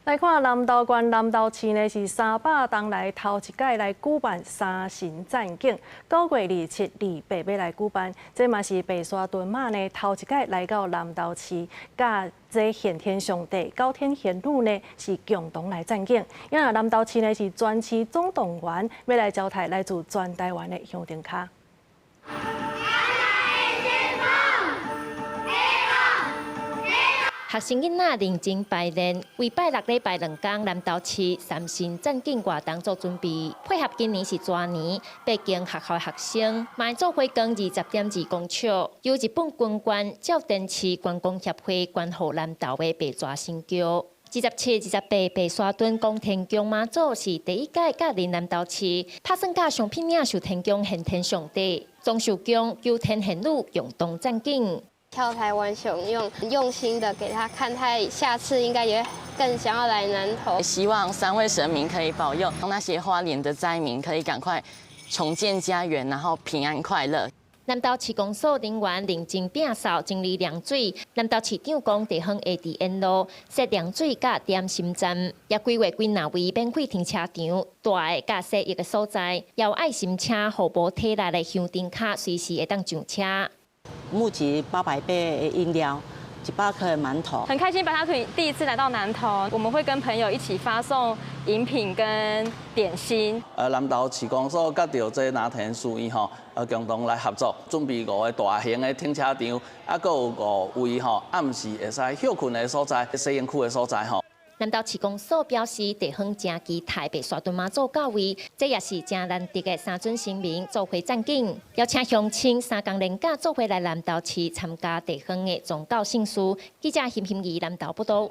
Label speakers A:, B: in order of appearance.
A: 來看南投縣南投市呢，是300冬來頭一擺來舉辦三神讚景，9月27、28欲來舉辦，這嘛是白沙屯媽呢頭一擺來到南投市，佮這玄天上帝、九天玄女呢是共同來讚景。因為南投市呢是全市總動員，欲來招刣來自全台灣的香燈跤。
B: 學生囡仔認真排練，為拜六禮拜兩工南投市三神讚景活動做準備。配合今年是蛇年，八間學校學生嘛做伙扛20.2公尺，由日本軍官沼田市觀光協會捐予南投的白蛇神轎。27、28白沙屯講天宮媽祖是第一屆駕臨南投市，拍算佮上片嶺壽天宮玄天上帝、莊壽宮九天玄女共同讚景。
C: 跳台玩熊用用心的給他看，他下次應該也會更想要來南投。
D: 希望三位神明可以保佑那些花蓮的災民可以趕快重建家園，然後平安快樂。
B: 南投市公所人員認真摒掃整理量水。南投市長講地方會佇沿路設量水佮點心站，也規劃幾若位免費停車場，大的佮細的所在，有愛心車予無體力的香燈跤隨時會當上車。
E: 募集800杯飲料，100顆的饅頭。
F: 很開心，白沙屯第一次來到南投，我們會跟朋友一起發送飲品跟點心。
G: 南投市公所佮著這南田書院吼，共同來合作，準備五個大型的停車場，啊，閣有五位吼暗時會使歇睏的所在、洗身軀的所在吼。
B: 南投市公所表示，地方誠期待白沙屯媽祖到位，這也是誠難得的三尊神明做伙讚景，邀請鄉親三工連假做伙來南投市參加地方的宗教盛事。記者欣欣怡南投報道。